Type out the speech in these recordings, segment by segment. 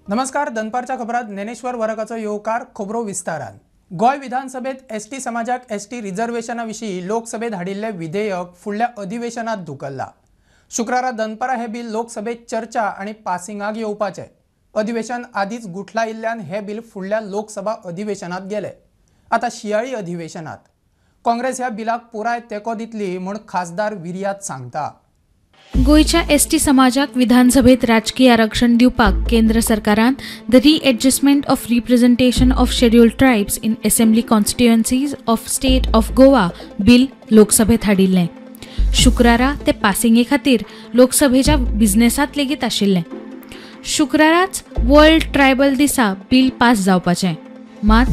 नमस्कार, दनपारच्या खबरात ज्ञानेश्वर वरकाचो येवकार. खबरो विस्तारान. गोंय विधानसभेत एसटी समाजाक एसटी रिझर्वेशना विशीं लोकसभेत हाडिल्लें विधेयक फुडल्या अधिवेशनात धुकल्ला. शुक्रारा दनपारा हें बिल लोकसभेत चर्चा आनी पासिंगाक येवपाचें. अधिवेशन आदींच गुठलायिल्ल्यान हें बिल फुडल्या लोकसभा अधिवेशनात गेलें. आतां शियाळी अधिवेशनात काँग्रेस ह्या बिलाक पुराय तेंको दितली म्हूण खासदार विर्यात सांगता. गोंयच्या एसटी समाजाक विधानसभेत राजकीय आरक्षण दिवपाक केंद्र सरकारान the readjustment of representation of scheduled tribes in assembly constituencies of state of Goa bill लोकसभेत हाडिल्लें. शुक्रारा ते पासिंगे खातीर लोकसभेच्या बिझनेसांत लेगीत आशिल्लें. शुक्राराच वर्ल्ड ट्रायबल दिसा बिल पास जावपाचें, मात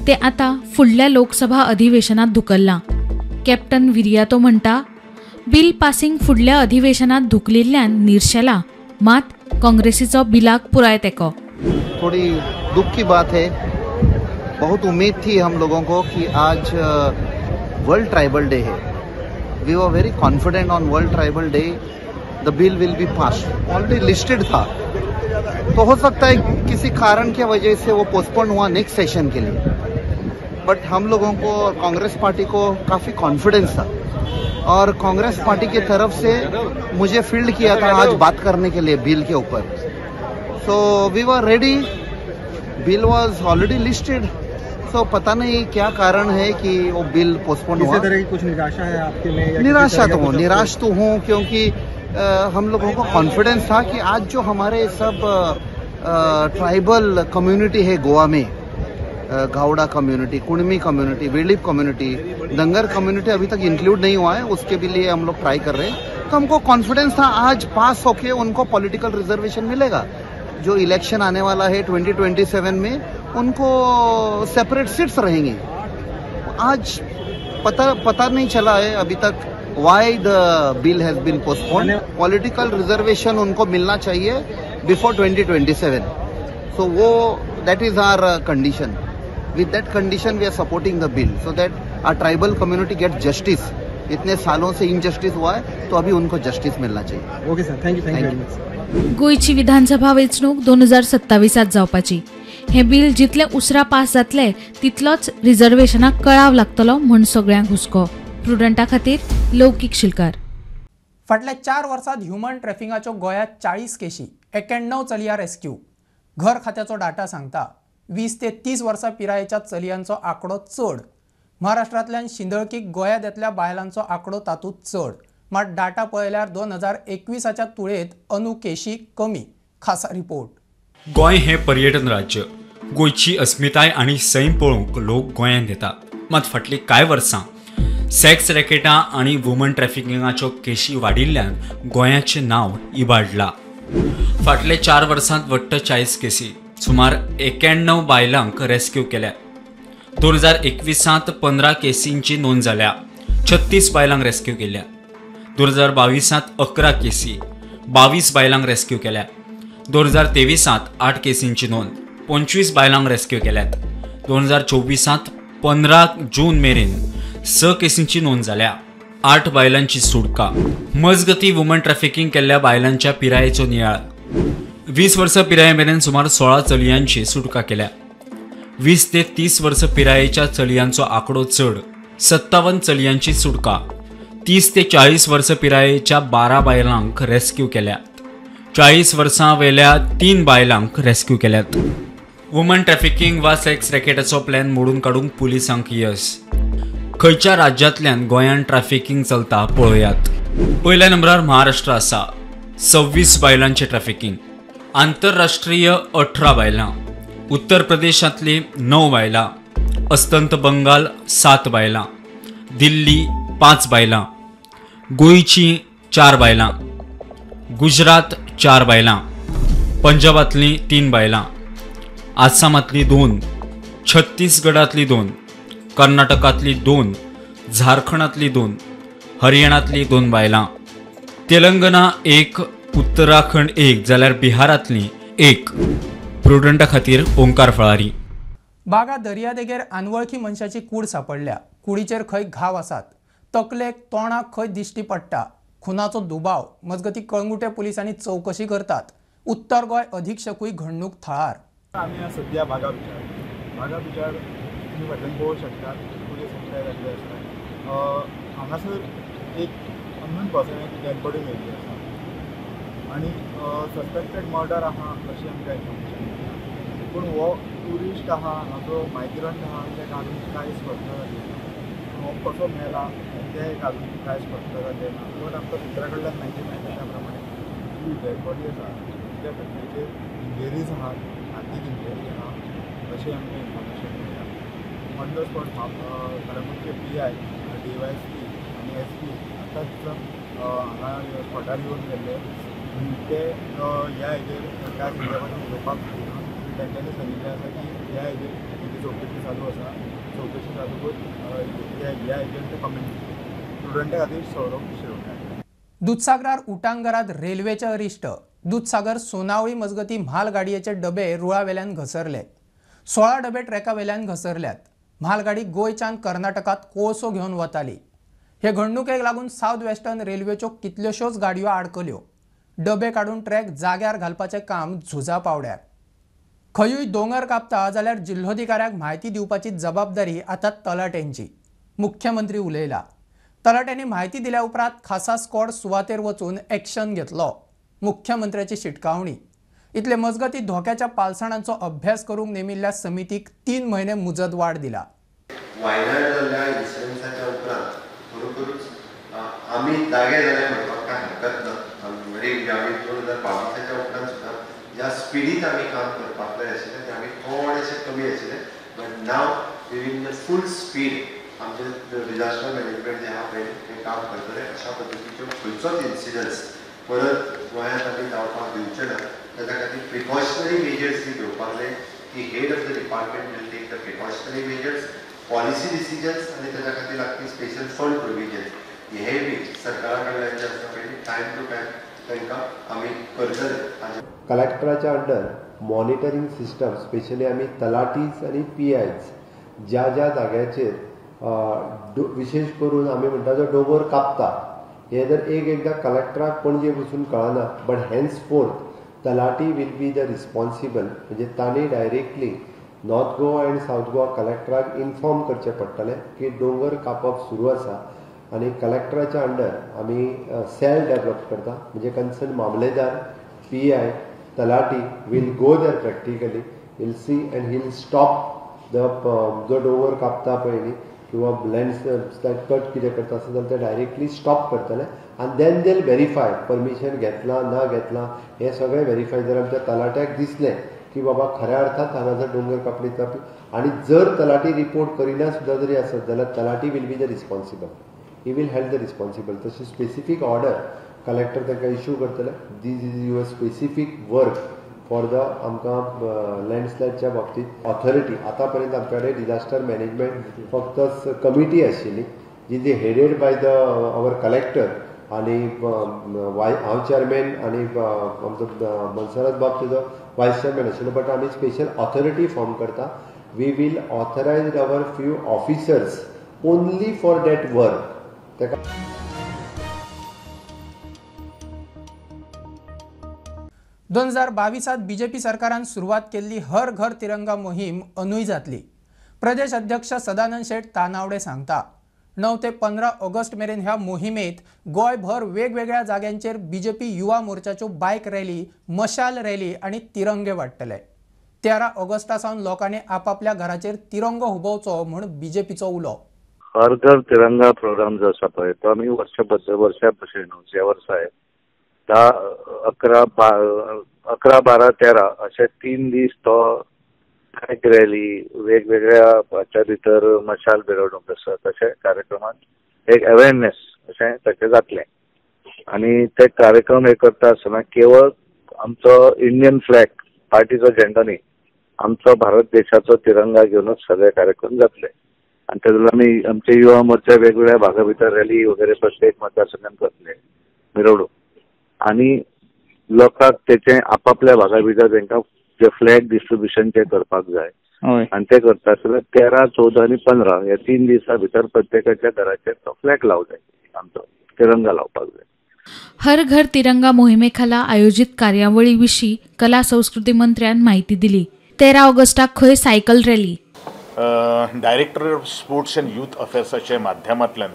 ते आतां फुडल्या लोकसभा अधिवेशनात धुकल्लां. कॅप्टन विरियातो म्हणटा, बिल पासिंग फुडल्या अधिवेशनात धुकलिल्ल्यान निर्शेला, मात काँग्रेसीचो बिलाक पुराय तेंको. थोड़ी दुख की बात है. बहुत उम्मीद थी हम लोगों को कि आज वर्ल्ड ट्राइबल डे है. We were very confident on World Tribal Day the bill will be pass. Already listed था, तो हो सकता है किसी कारण की वजह से वो पोस्टपोन हुआ नेक्स्ट सेशन के लिए. बट हम लोगों को और कांग्रेस पार्टी को काफ़ी कॉन्फिडेंस था और कांग्रेस पार्टी की तरफ से मुझे फील्ड किया था आज बात करने के लिए बिल के ऊपर. So we were ready, bill was already listed. So पता नहीं क्या कारण है कि वो बिल पोस्टपोन हुआ. इसी तरह की कुछ निराशा है आपके में? निराशा तो हूँ, निराश तो हूँ, क्योंकि हम लोगों को कॉन्फिडेंस था कि आज जो हमारे सब ट्राइबल कम्युनिटी है गोवा में, Gawda community, Kunbi community, Velip community, Dhangar community अभी तक इंक्लूड नहीं हुआ है, उसके भी लिए हम लोग ट्राई कर रहे हैं. तो हमको कॉन्फिडेंस था आज पास होके उनको पॉलिटिकल रिजर्वेशन मिलेगा. जो इलेक्शन आने वाला है 2027 में उनको सेपरेट सीट्स रहेंगी. आज पता पता नहीं चला है अभी तक why the bill has been postponed. Political reservation उनको मिलना चाहिए बिफोर 2027. सो वो that is our condition. With that condition we are supporting the bill so that our tribal community get justice. इतने सालों से इनजस्टिस हुआ है, तो अभी उनको जस्टिस मिलना चाहिए. Okay sir, thank you, thank you very much. गोंयची विधानसभा वेंचणूक 2027 जावपाची. हें बिल जितलें उसरां पास जातलें तितलोच रिझर्वेशनाक कळाव लागतलो म्हूण सगळ्यांक हुस्को. प्रुडंटा खातीर लौकीक शिलकार. फाटल्या 4 वर्सांत ह्युमन ट्रॅफिंगाच्यो गोंयांत 40 केशी, 91 चलया रेस्क्यू. घर खात्याचो डाटा सांगता 20 ते 30 वर्सां पिरायेच्या चलयांचो आंकडो चड. महाराष्ट्रांतल्यान शिंदळकीक गोंयांत येतल्या बायलांचो आंकडो तातूंत चड. मात डाटा पळयल्यार 2021च्या तुळेंत अंदू केशी कमी. खासा रिपोर्ट. गोंय हें पर्यटन राज्य. गोंयची अस्मिताय आनी सैम पळोवंक लोक गोंयांत येता. मात फाटलीं कांय वर्सां सेक्स रॅकेटां आनी वुमन ट्रॅफिकिंगाच्यो केशी वाडिल्ल्यान गोंयाचें नांव इबाडलां. फाटले 4 वर्सांत वट्ट 40 केसी, सुमार 91 बायलांक रेस्क्यू केल्या. 2021 15 केसींची नोंद जाल्या, 36 बायलांक रेस्क्यू केल्या. 2022 11 केसी, 22 बायलांक रेस्क्यू केल्या. 2023 8 केसींची नोंद, 25 बायलांक रेस्क्यू केल्यात. 2024 15 जून मेरेन 6 केसींची नोंद जाल्या, 8 बायलांची सुटका. मजगती वुमन ट्रॅफिकींग केल्ल्या बायलांच्या पिरायेचो नियाळ. 20 वर्सां पिराये मेरेन सुमार 16 चलयांची सुटका केल्या. 20 ते 30 वर्सां पिरायेच्या चलयांचो आंकडो चड, 57 चलयांची सुटका. 30 ते 40 वर्सां पिरायेच्या 12 बायलांक रेस्क्यू केल्यात. 40 वर्सां वेल्या 3 बायलांक रेस्क्यू केल्यात. वुमन ट्रॅफिकींग वा सेक्स रॅकेटाचो प्लॅन मोडून काडूंक पुलिसांक यस. खंयच्या राज्यांतल्यान गोंयांत ट्रॅफिकींग चलता पळयात. पयल्या नंबरार महाराष्ट्र आसा, 26 बायलांचें ट्रॅफिकींग. आंतरराष्ट्रीय 18 बायलां, उत्तर प्रदेशांतली 9 बायलां, अस्तंत बंगाल 7 बायलां, दिल्ली 5 बायलां, गोंयची 4 बायलां, गुजरात 4 बायलां, पंजाबांतली 3 बायलां, आसामांतली 2, छत्तीसगडांतली 2, कर्नाटकांतली 2, झारखंडांतली 2, हरियाणांतली 2 बायलां, तेलंगणा 1, उत्तराखंड 1 जाल्यार बिहारांतली 1. प्रुडंटा खातीर ओंकार फळारी. बागा दर्यादेगेर अनवळखी मनशाची कूड सापडल्या. कुडीचेर खंय घाव आसात, तकलेक तोंडाक खंय दिश्टी पडटा. खुनाचो दुबाव. मजगती कळंगुटे पुलिसांनी चवकशी करतात. उत्तर गोंय अधीक्षकूय घडणूक थळार. आमी सध्या बागा बिचार तुमी फाटल्यान पळोवंक शकता, पुलीस एकठांय जाल्ले आसा. हांगासर एक अननोन पर्सनाक डेड बॉडी मेळिल्ली आसा आनी सस्पेक्टेड मर्डर आहा अशी आमकां इन्फॉर्मेशन मेळटा. पूण हो ट्युरिस्ट आहा, हाचो मायग्रंट आहा तें अजून कांय स्पश्ट जालें ना. हो कसो मेला तें एक अजून कांय स्पश्ट जालें ना. बट आमकां सुत्रा कडल्यान म्हायती मेळटा त्या प्रमाणे जी डेड बॉडी आसा त्या घटनेचेर इंजरीज आहात, हातीक इंजरी आहा अशें आमकां इन्फॉर्मेशन मेळटा. On the spot कळंगूटचे PI, DYSP आनी SP आतांच हांगा स्पॉटार येवन गेल्ले. ते ह्या हेजेर कांय संदर्भात उलोवपाक सोदिना. तेंच्यांनी सांगिल्लें आसा की ह्या हेजेर तेजी चवकशी चालू आसा. चवकशी जातकूच ह्या हेजेर ते कमेंट दितले. स्टुडंटा खातीर सौरभ शिरोडकार. दुधसागरार उटांगरात रेल्वेचें अरिश्ट. दुधसागर सोनावळी मजगती म्हालगाडयेचे डबे रुळावेल्यान घसरले. 16 डबे ट्रॅकावेल्यान घसरल्यात. म्हालगाडी गोंयच्यान कर्नाटकात कोळसो घेवन वताली. हे घडणुकेक लागून सावथ वेस्टर्न रेल्वेच्यो कितल्योश्योच गाडयो आडकल्यो. डबे काडून ट्रॅक जाग्यार घालपाचें काम झुजा पावड्यार. खंयूय दोंगर कापता जाल्यार जिल्होधिकाऱ्याक म्हायती दिवपाची जबाबदारी आतां तलाट्यांची. मुख्यमंत्री उलयला. तलाट्यांनी म्हायती दिल्या उपरांत खासा स्क्वॉड सुवातेर वचून एक्शन घेतलो. मुख्यमंत्र्याची शिटकावणी. इतले मजगती धोक्याच्या पालसणांचो अभ्यास करूंक नेमिल्ल्या समितीक 3 म्हयने मुजत वाड दिला. वायनाड जाल्ल्या इन्सिडंट्साच्या उपरांत खरोखरूच आमी जागे जाले म्हणपाक कांय हरकत ना. आमी 2022 उपरांत सुद्दां ज्या स्पिडीन आमी काम करपाक जाय आशिल्लें तें आमी थोडेशें कमी आशिल्लें. But now we in the full speed आमचें डिजास्टर मॅनेजमेंट जें आहा पळय तें काम करतलें. अशा पद्दतीच्यो खंयचोच इन्सिडंट्स परत गोंयांत आमी जावपाक दिवचे ना. ताच्या खातीर प्रिकॉशनरी मेजर्स जी घेवपाक जाय की head of the department will take the precautionary measures, policy decisions आनी ताच्या खातीर लागपी स्पेशल फंड प्रोविजन्स हे बी सरकारा कडल्यान जें आसा पळय टायम टू टायम तांकां आमी करतले. कलेक्टराच्या अंडर मॉनिटरींग सिस्टम स्पेशली आमी तलाटीज आनी PIs ज्या ज्या जाग्याचेर विशेष करून आमी म्हणटा जो दोंगर कापता हे जर एक एकदां कलेक्टराक पणजे बसून कळना, but henceforth talati will be the responsible. म्हणजे तांणी directly North Goa and South Goa कलेक्टराक इन्फॉर्म करचें पडटलें की दोंगर कापप सुरू आसा आनी कलेक्टराच्या अंडर आमी सेल डेवलप करता. म्हणजे कन्सर्न मामलेदार, PI, talati will go there practically, will see and he'll stop the जो दोंगर कापता पळय न्ही किंवा लँडस्लायड कट कितें करता आसत जाल्यार ते डायरेक्टली स्टॉप करतले आनी then देल व्हेरीफाय परमिशन घेतलां ना घेतलां हें सगळें व्हेरीफाय. जर आमच्या तलाट्याक दिसलें की बाबा खऱ्या अर्थात हांगासर दोंगर कापणी जाता आनी जर तलाटी रिपोर्ट करिना सुद्दां जरी आसत जाल्यार talati will be the responsible, he will held the responsible. तशी स्पेसिफीक ऑर्डर कलेक्टर तांकां इश्यू करतले. This is your specific work for the आमकां लँडस्लायडच्या बाबतींत ऑथॉरिटी. आतां पर्यंत आमच्या कडेन डिजास्टर मॅनेजमेंट फक्त कमिटी आशिल्ली जी जी headed by the our collector आनी हांव चेअरमॅन आनी आमचो मनसरत बाब तेजो वायस चेअरमॅन आशिल्लो. बट आमी स्पेशल ऑथॉरिटी फॉर्म करता. We will authorise our few officers only for that work. ताका 2022 बीजेपी सरकारान सुरवात केल्ली हर घर तिरंगा मोहीम अनूय जातली. प्रदेश अध्यक्ष सदानंद शेट तानावडे सांगता. 9 ते 15 ऑगस्ट मेरेन ह्या मोहिमेत गोंयभर वेगवेगळ्या जाग्यांचेर बीजेपी युवा मोर्चाच्यो बायक रॅली, मशाल रॅली आनी तिरंगे वांट्टले. 13 ऑगस्टा सावन लोकांनी आपापल्या घराचेर तिरंगो हुबोवचो म्हूण बीजेपीचो उलो. हर घर तिरंगा प्रोग्राम जो आसा पळय तो आमी वर्सा भशेन ह्या वर्सा 10, 11, 12, 13 अशे 3 दीस तो बायक रॅली वेगवेगळ्या हाच्या भितर मशाल मिरवणूक आसा तशे कार्यक्रमात एक अवेरनेस अशें ताचें जातलें. आनी ते कार्यक्रम हे करता आसतना केवळ आमचो इंडियन फ्लॅग पार्टीचो झेंडो न्ही, आमचो भारत देशाचो तिरंगा घेवनूच सगळे कार्यक्रम जातले. आनी तेतून आमी आमचे युवा मोर्चा वेगवेगळ्या भागा भितर रॅली वगैरे प्रत्येक मतदारसंघात करतले मिरवणूक. आनी लोकांक तेचें आपापल्या भागा भितर तांकां जे फ्लॅग डिस्ट्रिब्युशन ते करपाक जाय आनी ते करता आसतना 13, 14 आनी 15 ह्या 3 दिसां भितर प्रत्येकाच्या घराचेर तो फ्लॅग लावंक जाय, आमचो तिरंगा लावपाक जाय. हर घर तिरंगा मोहिमे खाला आयोजित कार्यावळी विशीं कला संस्कृती मंत्र्यान म्हायती दिली. 13 ऑगस्टाक खंय cycle rally. Director of sports and youth अफेर्साच्या माध्यमांतल्यान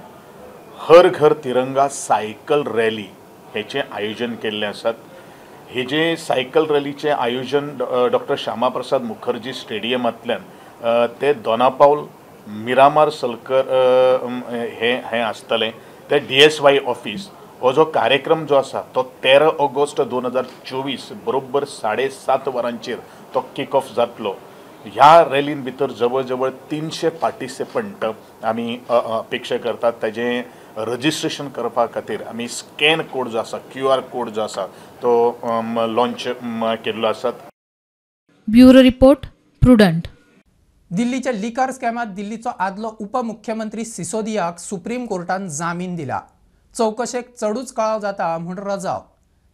हर घर तिरंगा सायकल रॅली हेचें आयोजन केल्लें आसात. हे जे सायकल रॅलीचें आयोजन डॉक्टर श्यामाप्रसाद मुखर्जी स्टेडियमांतल्यान ते दोनापावल मिरामार सलकर हे हें आसतलें. ते DSY office हो जो कार्यक्रम जो आसा तो 13 ऑगस्ट 2024 बरोबर 7:30 वरांचेर तो किक ऑफ जातलो. ह्या रॅलीन भितर जवळ जवळ 300 पार्टिसिपंट आमी अपेक्षा करतात. ताजें रजिस्ट्रेशन करपा खातीर आमी स्कॅन कोड जो आसा, QR code जो आसा तो लॉन्च केल्लो आसा. Bureau report, Prudent. दिल्लीच्या लिकर स्कॅमात दिल्लीचो आदलो उपमुख्यमंत्री सिसोदियाक सुप्रीम कोर्टान जामीन दिला. चौकशेक चडूच कळाव जाता म्हूण रजाव.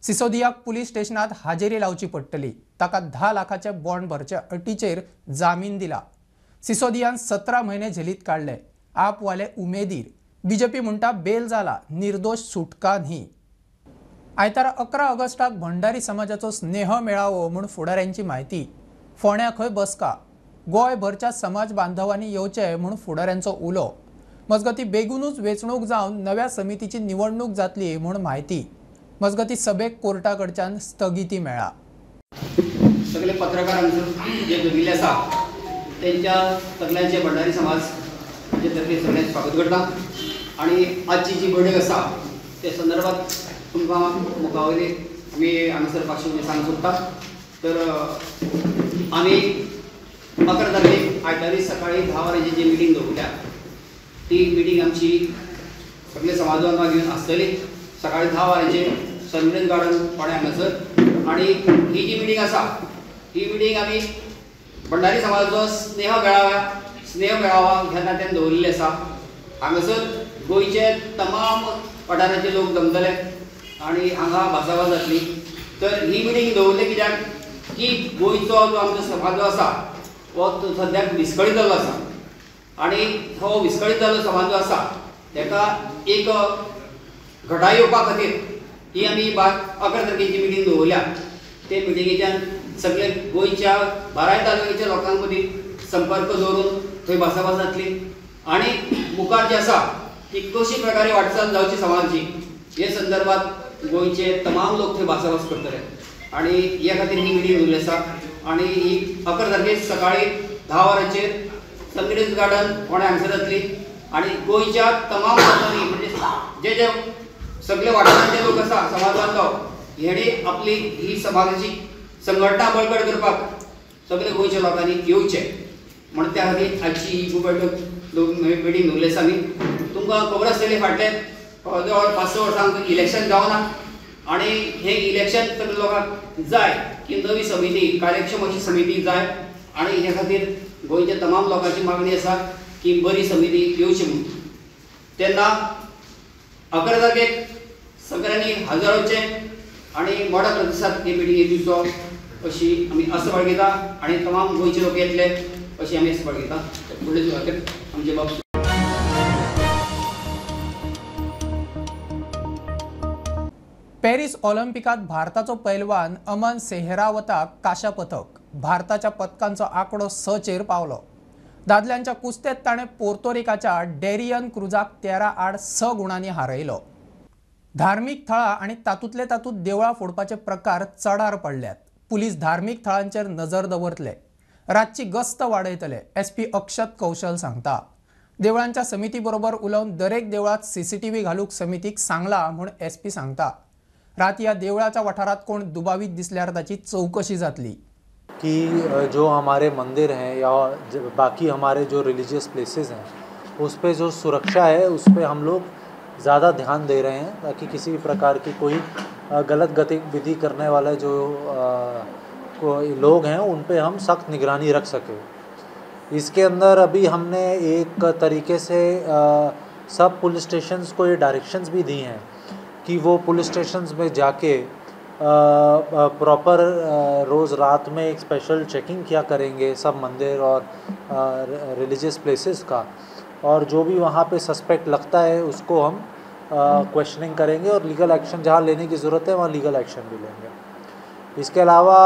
सिसोदियाक पुलीस स्टेशनात हाजेरी लावची पडटली. ताका 10 लाखाचे बॉन्ड भरचे अटीचेर जामीन दिला. सिसोदियान 17 म्हयने झेलीत काडले. आपवाले उमेदीर. बीजेपी म्हणटा बेल जाला, निर्दोष सुटका न्ही. आयतारा 11 ऑगस्टाक भंडारी समाजाचो स्नेह मेळावो म्हूण फुडाऱ्यांची म्हायती. फोंड्या खंय बसका. गोंयभरच्या समाज बांधवांनी येवचे म्हूण फुडाऱ्यांचो उलो. मजगती बेगूनच वेंचणूक जावन नव्या समितीची निवडणूक जातली म्हूण म्हायती. मजगती सभेक कोर्टा कडच्यान स्थगिती मेळ्ळा. सगळे पत्रकारांचो जे जमिल्ले आसा तेंच्या सगळ्यांचे भंडारी समाज तर्फे सगळ्यांचे स्वागत करता. आनी आजची जी बैठक आसा ते संदर्भात तुमकां मुखा वयली आमी हांगासर भाशण सांगूंक सोदता. तर आमी 11 तारखेक आयतारी सकाळी 10 वरांची जी मिटींग दवरल्या ती मिटींग आमची सगळे समाज बांधवांक घेवन आसतली. सकाळी 10 वरांचेर संमेलन गार्डन फोंड्या हांगासर. आनी ही जी मिटींग आसा ही मिटींग आमी भंडारी समाजाचो स्नेह मेळावा ह्या नात्यान दवरिल्ली आसा. हांगासर गोंयचे तमाम वाठाराचे लोक जमतले आनी हांगा भासाभास जातली. तर ही मिटींग दवरली कित्याक की गोंयचो जो आमचो समाज जो आसा हो सद्याक विस्कळीत जाल्लो आसा आनी हो विस्कळीत जाल्लो समाज जो आसा ताका एक घटाय येवपा खातीर ही आमी 11 तारखेची मिटींग दवरल्या. ते मिटिंगेच्यान सगळे गोंयच्या 12 तालुक्याच्या लोकां मदीं संपर्क दवरून थंय भासाभास जातली आनी मुखार जी आसा ती कशी प्रकारे वाटचाल जावची समाजाची हे संदर्भात गोंयचे तमाम लोक थंय भासाभास करतले आनी हे खातीर ही मिटींग दवरिल्ली आसा. आनी ही 11 तारखेक सकाळी 10 वरांचेर संगीत गार्डन फोंड्या हांगसर जातली आनी गोंयच्या तमाम लोकांनी म्हणजे जे जे सगळे वाठारांचे लोक आसा समाज बांधव हेणी आपली ही समाजाची संघटना बळकट करपाक सगळे गोंयच्या लोकांनी येवचे म्हण त्या खातीर आजची ही बैठक मिटींग दवरली आसा. आमी तुमकां खबर आसतली फाटले जवळ 5-6 वर्सां इलेक्शन जावना आनी हें इलेक्शन सगळे लोकांक जाय की नवी समिती कार्यक्षम अशी समिती जाय आनी हे खातीर गोंयच्या तमाम लोकांची मागणी आसा की बरी समिती येवची म्हणून. तेन्ना 11 तारखेक सगळ्यांनी हजर रावचें आनी मोठो प्रतिसाद हे मिटिंगेक दिवचो अशी आमी आस्त बाळगिता आनी तमाम गोंयचे लोक येतले अशी आमी आस्त बाळगिता. फुडले सुवातेर आमचे बाब. पॅरीस ऑलिम्पिकात भारताचो पैलवान अमन सेहरावताक कांश्या पदक. भारताच्या पदकांचो आंकडो 6 चेर पावलो. दादल्यांच्या कुस्तेत ताणें पोर्तोरिकाच्या डेरियन क्रुजाक 13-6 गुणांनी हारयलो. धार्मीक थळां आनी तातूंतले तातूंत देवळां फोडपाचे प्रकार चडार पडल्यात. पुलीस धार्मीक थळांचेर नजर दवरतले, रातची गस्त वाडयतले, SP अक्षत कौशल सांगता. देवळांच्या समिती बरोबर उलोवन दरेक देवळांत CCTV घालूंक समितीक सांगला म्हूण SP सांगता. रात ह्या देवळाच्या वाठारांत कोण दुबावीत दिसल्यार ताची चौकशी जातली. कि जो हमारे मंदिर हैं या बाकी हमारे जो रिलीजियस प्लेसेस हैं उस पर जो सुरक्षा है उस पर हम लोग ज़्यादा ध्यान दे रहे हैं ताकि किसी भी प्रकार की कोई गलत गतिविधि करने वाले जो लोग हैं उन पे हम सख्त निगरानी रख सकें। इसके अंदर अभी हमने एक तरीके से सब पुलिस स्टेशंस को ये डायरेक्शंस भी दी हैं कि वो पुलिस स्टेशंस में जाके प्रॉपर रोज़ रात में एक स्पेशल चेकिंग किया करेंगे सब मंदिर और रिलीजियस प्लेसेस का, और जो भी वहाँ पे सस्पेक्ट लगता है उसको हम क्वेश्चनिंग करेंगे और लीगल एक्शन जहाँ लेने की ज़रूरत है वहाँ लीगल एक्शन भी लेंगे। इसके अलावा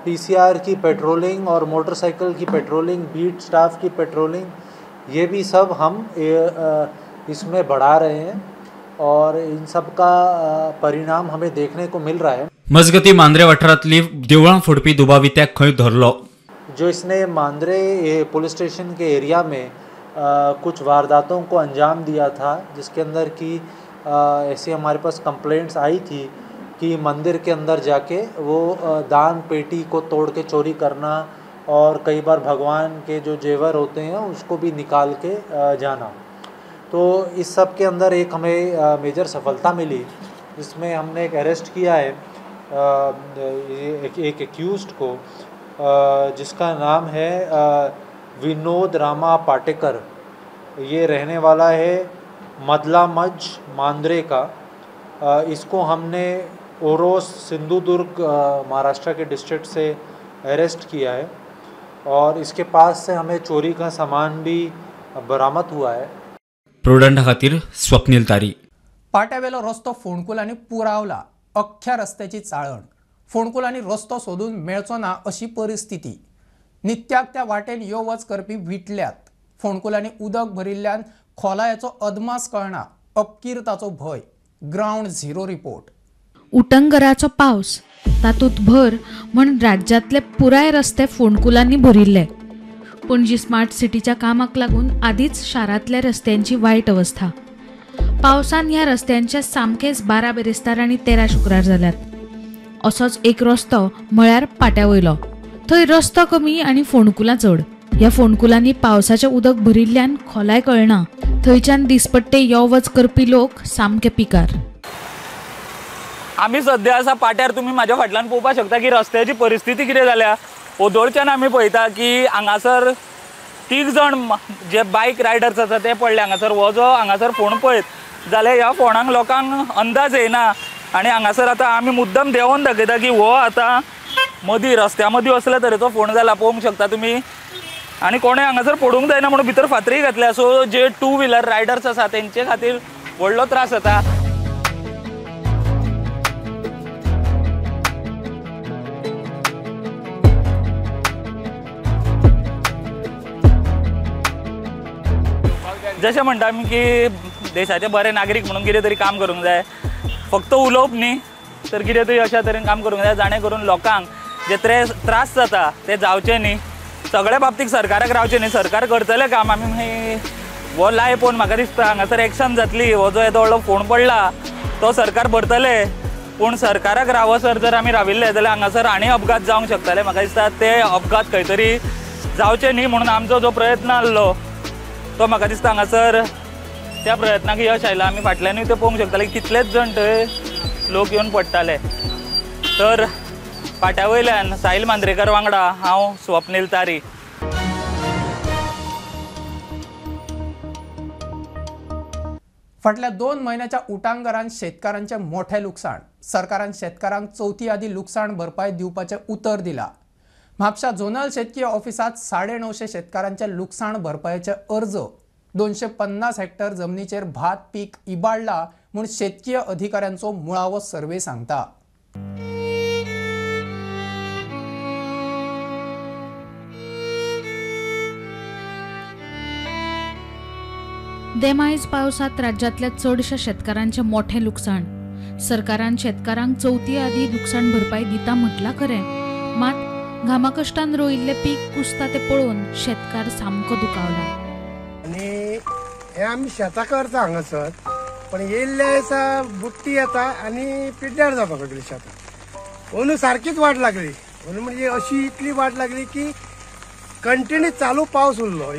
पीसीआर की पेट्रोलिंग और मोटरसाइकिल की पेट्रोलिंग, बीट स्टाफ की पेट्रोलिंग, ये भी सब हम इसमें बढ़ा रहे हैं और इन सब का परिणाम हमें देखने को मिल रहा है। मजगती मांद्रे वाठारांतली देवळां फोडपी दुबावित्याक खंय धरलो। जो इसने Mandrem police station K area में कुछ वारदातों को अंजाम दिया था, जिसके अंदर की ऐसी हमारे पास कंप्लेंट्स आई थी कि मंदिर के अंदर जाके वो दान पेटी को तोड़ के चोरी करना और कई बार भगवान के जो जेवर होते हैं उसको भी निकाल के जाना। तो इस सब के अंदर एक हमें मेजर सफलता मिली, जिसमें हमने एक अरेस्ट किया है एक एक्यूज्ड को, जिसका नाम है विनोद रामा पाटेकर। ये रहने वाला है मदलामज मांद्रे का। इसको हमने ओरोस सिंधुदुर्ग महाराष्ट्र के डिस्ट्रिक्ट से अरेस्ट किया है और इसके पास से हमें चोरी का सामान भी बरामद हुआ है। प्रुडंटा खातीर स्वप्नील तारी। पाट्यावेलो रस्तो फोंडकुलांनी पुरावला, अख्ख्या रस्त्याची चाळण, फोंडकुलांनी रस्तो सोदून मेळचो ना अशी परिस्थिती। नित्याक त्या वाटेन यो वच करपी विटल्यात। फोंडकुलांनी उदक भरिल्ल्यान खोलायेचो अदमास कळना, अपकीर ताचो भंय। Ground zero report. उटंगराचो पावस तातूंत भर म्हण राज्यांतले पुराय रस्ते फोंडकुलांनी भरिल्ले। पणजी स्मार्ट सिटीच्या कामाक लागून आदींच शारांतल्या रस्त्यांची वायट अवस्था। पावसान ह्या रस्त्यांचे सामकेच 12 बिरेस्तार आनी 13 शुक्रार जाल्यात। असोच एक रस्तो म्हळ्यार पाट्या वयलो, थंय रस्तो कमी आनी फोंडकुलां चड। ह्या फोंडकुलांनी पावसाचें उदक भरिल्ल्यान खोलाय कळना। थंयच्यान दिसपट्टे यो वच करपी लोक सामके पिकार। आमी सद्या आसा पाट्यार, तुमी म्हाज्या फाटल्यान पळोवपाक शकता की रस्त्याची परिस्थिती कितें जाल्या। ओदोळच्यान आमी पळयता की हांगासर 3 जाण जे बायक रायडर्स आसा ते पडले। हांगासर हो जो हांगासर फोंड पळयत जाल्यार ह्या फोंडांक लोकांक अंदाज येना आनी हांगासर आतां आमी मुद्दम देंवोन दाखयता की हो आतां मदीं रस्त्या मदीं असले तरेचो फोंड जाला, पळोवंक शकता तुमी। आनी कोणें हांगासर पडूंक जायना म्हणून भितर फातरी घातल्या। सो जे 2 व्हिलर रायडर्स आसा तेंचे खातीर व्हडलो त्रास जाता। जशें म्हणटा आमी की देशाचे बरे नागरीक म्हणून कितें तरी काम करूंक जाय, फक्त उलोवप न्ही तर कितें तरी अशा तरेन काम करूंक जाय जाणे करून लोकांक जे त्रास जाता ते जावचे न्ही। सगळ्या बाबतीक सरकाराक रावचें न्ही, सरकार करतलें काम। आमी हो लाय पळोवन म्हाका दिसता हांगासर एक्शन जातली। हो जो येदो व्हडलो फोंड पडला तो सरकार भरतले, पूण सरकाराक रावसर जर आमी राविल्ले जाल्यार हांगासर आनी अपघात जावंक शकताले। म्हाका दिसता ते अपघात खंय तरी जावचे न्ही म्हणून आमचो जो प्रयत्न आहलो तो म्हाका दिसता हांगासर त्या प्रयत्नाक यश आयलां। आमी फाटल्यानूय ते पळोवंक शकताले कितलेच जाण थंय लोक येवन पडटाले। तर पाट्या वयल्यान साहिल मांद्रेकर वांगडा हांव स्वप्नील तारी। फाटल्या 2 म्हयन्याच्या उटांगरान शेतकारांचें मोठें लुकसाण। सरकारान शेतकारांक चवथी आदी लुकसाण भरपाय दिवपाचें उतर दिलां। म्हापशा झोनल शेतकी ऑफिसांत 950 शेतकारांचे लुकसाण भरपायेचे अर्ज 250 हेक्टर जमनीचेर भात पीक इबाडला म्हूण शेतकीय अधिकाऱ्यांचो मुळावो सर्वे सांगता। देमायज पावसांत राज्यांतल्या चडशा शेतकारांचें मोठें लुकसाण। सरकारान शेतकारांक चवथी आदी लुकसाण भरपाय दिता म्हटलां खरें, मात घामाकश्टान रोयिल्लें पीक कुसता तें पळोवन शेतकार सामको दुखावला। आनी हे आमी शेतां करता हांगासर, पण येयल्ले दिसा बुट्टी येता आनी पिड्ड्यार जावपाक लागली शेतां। अंदू सारकीच वाट लागली, अंदू म्हणजे अशी इतली वाट लागली की कंटिन्यू चालू पावस उरलो।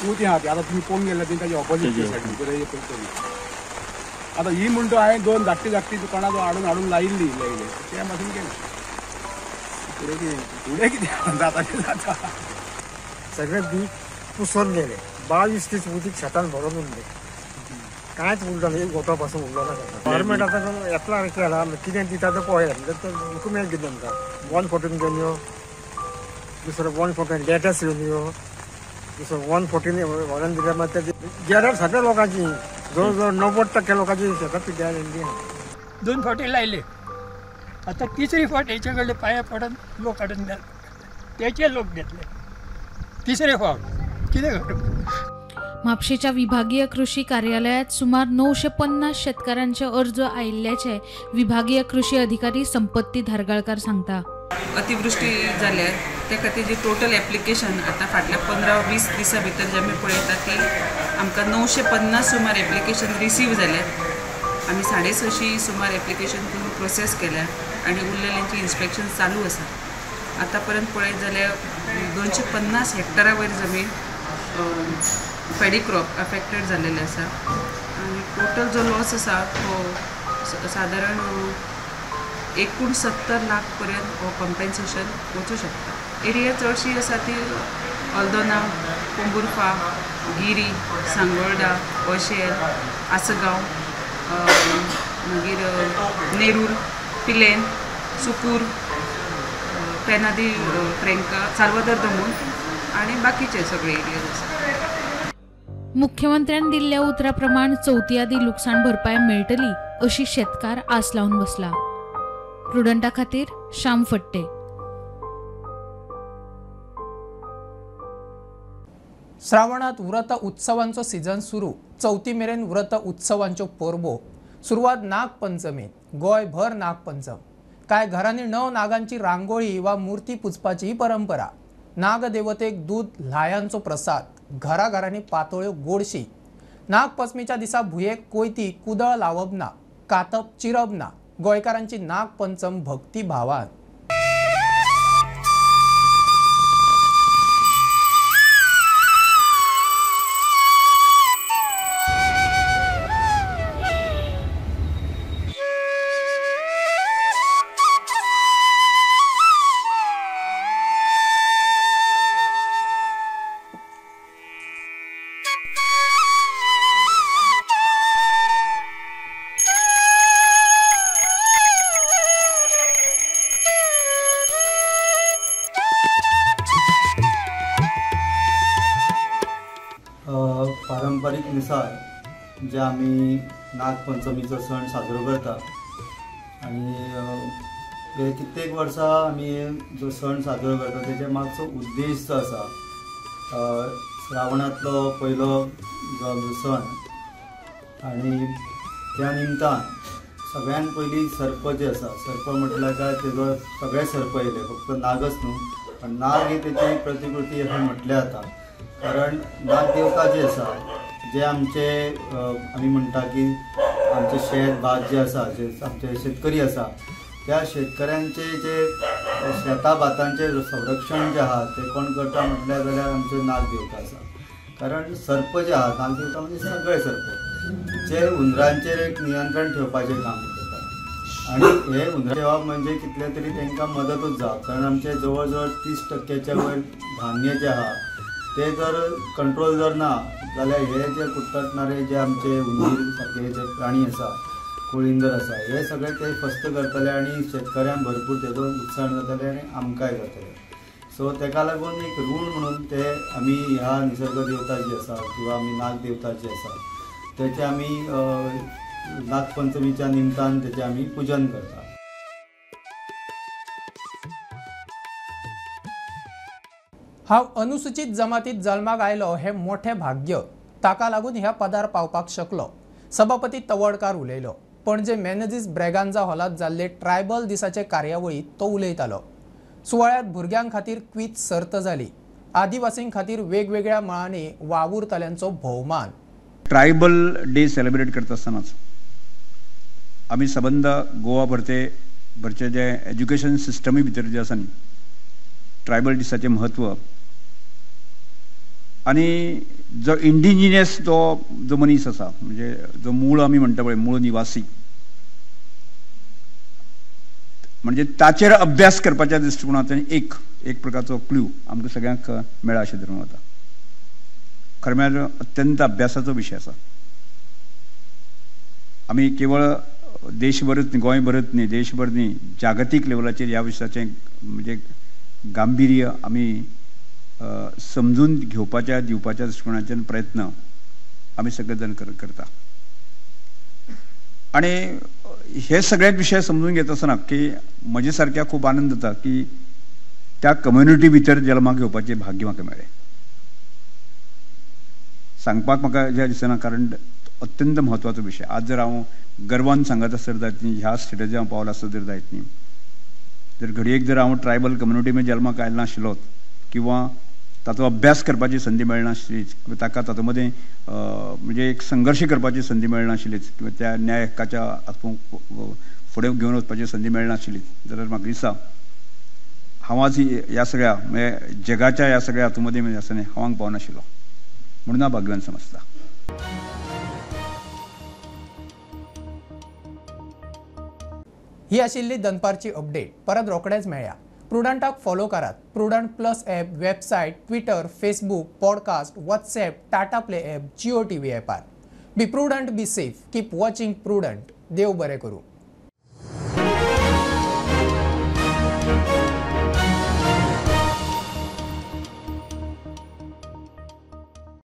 ती आहा ती आतां तुमी पळोवंक गेल्यार तेंच्या ऑपोजीट सायडीन आतां ही म्हणटा हांवें 2 धाकटी धाकटी दुकानां हाडून हाडून लायिल्ली लायले ते पासून केलें। फुडें कितें फुडें कितें जाता तें जाता। सगळें बीक पुसोन गेलें, 22 दीस उदीक शेतान भरोन उरलें, कांयच उरलो ना, एक गोटो पासून उरलो ना। गव्हर्मेंट आतां एप्लाय केला कितें दिता तें पळयता, डॉक्युमेंट कितें आमकां 114 घेवन यो, दुसरो 114 लेटर्स घेवन यो, दुसरो 114 व्हरून दिल्या मागीर ते गेल्यार सगळ्या लोकांची जवळ जवळ 90% लोकांची शेतां पिड्ड्यार जाल्ली आहा. 2 फावटी लायले, आतां तिसरी फावट हेचे कडले पांये पडून लोक हाडून तेचे लोक घेतले तिसरे फावट, कितें करूं. म्हापशेच्या विभागीय कृषी कार्यालयात सुमार 950 शेतकारांचे अर्ज आयिल्ल्याचे विभागीय कृषी अधिकारी संपत्ती धारगाळकर सांगता. अतिवृष्टी जाल्यार त्या खातीर जी टोटल एप्लिकेशन आतां फाटल्या 15-20 दिसां भितर जे आमी पळयता ती आमकां 950 सुमार एप्लिकेशन रिसीव जाल्यात. आमी 650 सुमार एप्लिकेशन प्रोसेस केल्या आनी उरलेल्यांची इन्स्पेक्शन चालू आसा. आतां पर्यंत पळयत जाल्यार 250 हेक्टरा वयर जमीन पेडी क्रॉप अफेक्टेड जाल्लेले आसा आनी टोटल जो लॉस आसा तो सादारण 69 लाख पर्यंत हो कॉम्पेन्सेशन वचूं शकता. एरिया चडशी आसा ती अल्दोना, पोंबुर्फा, गिरी, सांगोल्डा, ओशेल, आसगांव, मागीर नेरूर, पिलेन, सुकूर, पेनादी फ्रेंका, साल्वादर दमून आनी बाकीचे सगळे एरियाज आसा. मुख्यमंत्र्यान दिल्ल्या उतरा प्रमाण चवथी आदी लुकसाण भरपाय मेळटली अशी शेतकार आस लावन बसला. प्रुडंटा खातीर श्याम फट्टे. श्रावणात व्रत उत्सवांचो सीजन सुरू. चवथी मेरेन व्रत उत्सवांच्यो परबो. सुरवात नागपंचमीत. गोंयभर नागपंचम. कांय घरांनी 9 नागांची रांगोळी वा मूर्ती पुजपाची परंपरा. नागदेवतेक दूद ल्हायांचो प्रसाद. घराघरांनी पातोळ्यो गोडशी. नागपंचमीच्या दिसा भुंयेक कोयती कुदळ लावप ना, कातप चिरप ना. गोंयकारांची नागपंचम भक्तिभावान. पारंपरीक नुसार जे आमी नागपंचमीचो सण साजरो करता आनी हे कित्येक वर्सां आमी जो सण साजरो करता तेच्या मागचो उद्देश जो आसा, श्रावणांतलो पयलो जो आमचो सण आनी त्या निमतान सगळ्यान पयलीं सर्प जे आसा, सर्प म्हटल्यार काय तेजो सगळे सर्प येयले, फक्त नागच न्हू, पण नाग ही तेची प्रतिकृती अशें म्हटलें जाता. कारण नागदेवता जे आसा, जे आमचे आमी म्हणटा की आमचे शेत भात जे आसा, जे आमचे शेतकरी आसा, त्या शेतकऱ्यांचे जे शेता भातांचे संरक्षण जे आहा ते कोण करता म्हटल्यार जाल्यार आमचे नागदेवता आसा. कारण सर्प जे आहा, नागदेवता म्हणजे सगळे सर्प जे हुंदरांचेर एक नियंत्रण ठेवपाचें काम करता आनी हे हुंदरा ठेवप म्हणजे कितले तरी तांकां मदतूच जावप. कारण आमचे जवळ जवळ 30% वयर धान्य जे आहा ते जर कंट्रोल जर ना जाल्यार हे जे कुट्टणारे जे आमचे हुंदीर सारके जे प्राणी आसा, कोळिंदर आसा, हे सगळे ते फस्त करतले आनी शेतकऱ्यांक भरपूर तेजो लुकसाण जातलें आनी आमकांय जातलें. सो तेका लागून एक ऋण म्हणून ते आमी ह्या निसर्ग देवता जी आसा किंवा आमी नागदेवता जी आसा तेचे आमी नागपंचमीच्या निमतान तेचें आमी पुजन करता. हांव अनुसूचित जमातीत जल्माक आयलो हें मोठें भाग्य, ताका लागून ह्या पदार पावपाक शकलो, सभापती तवडकार उलयलो. पणजे मेनेजीस ब्रेगांजा हॉलांत जाल्ले ट्रायबल दिसाचे कार्यावळींत तो उलयतालो. सुवाळ्यांत भुरग्यां खातीर क्वीज सर्त जाली. आदिवासीं खातीर वेगवेगळ्या मळांनी वावुरतल्यांचो भोवमान. ट्रायबल डे सेलिब्रेट करता आसतनाच आमी सबंद गोवा भरचे भरचे जे एज्युकेशन सिस्टमी भितर जे आसा न्ही, ट्रायबल दिसाचें म्हत्व आनी जो इंडिजिनियस जो जो मनीस आसा, म्हणजे जो मूळ आमी म्हणटा पळय मूळ निवासी, म्हणजे ताचेर अभ्यास करपाच्या दृश्टिकोनांतल्यान एक एक प्रकारचो क्ल्यू आमकां सगळ्यांक मेळा अशें धरून वता. खरें म्हळ्यार अत्यंत अभ्यासाचो विशय आसा. आमी केवळ देशभरच न्ही, गोंयभरच न्ही, देशभर न्ही, जागतीक लेवलाचेर ह्या विशयाचें म्हणजे गांभीर्य आमी समजून घेवपाच्या दिवपाच्या दृश्टिकोनाच्यान प्रयत्न आमी सगळे जाण करता. आनी हे सगळे विशय समजून घेत आसतना की म्हजे सारक्या खूब आनंद जाता की त्या कम्युनिटी भितर जल्माक घेवपाचें भाग्य म्हाका मेळ्ळें. सांगपाक म्हाका ज्या दिसना, कारण अत्यंत म्हत्वाचो विशय. आज जर हांव गर्वान सांगत आसत जायत न्ही, ह्या स्टेटाचेर हांव पावलो आसत जर जायत न्ही, जर घडयेक जर हांव ट्रायबल कम्युनिटी मध्ये जल्माक आयलो नाशिल्लोच किंवा ताचो अभ्यास करपाची संदी मेळनाशिल्लीच किंवा ताका तातूंत मदें म्हणजे एक संघर्श करपाची संदी मेळनाशिल्लीच किंवा त्या न्याय हक्काच्या फुडें घेवन वचपाची संदी मेळनाशिल्ली जाल्यार म्हाका दिसता हांव आज ह्या सगळ्या म्हणजे जगाच्या ह्या सगळ्या हातूंत मदीं म्हणजे आसा न्ही हांव हांगा पावनाशिल्लो, म्हणून हांव भाग्यवान समजता. ही आशिल्ली दनपारची अपडेट. परत रोखडेच मेळया. प्रुडंटाक फॉलो करात. Prudent plus app, website, Twitter, Facebook, podcast, WhatsApp, Tata Play app, Jio TV ॲपार. Be prudent, be safe, keep watching Prudent. देव बरें करूं.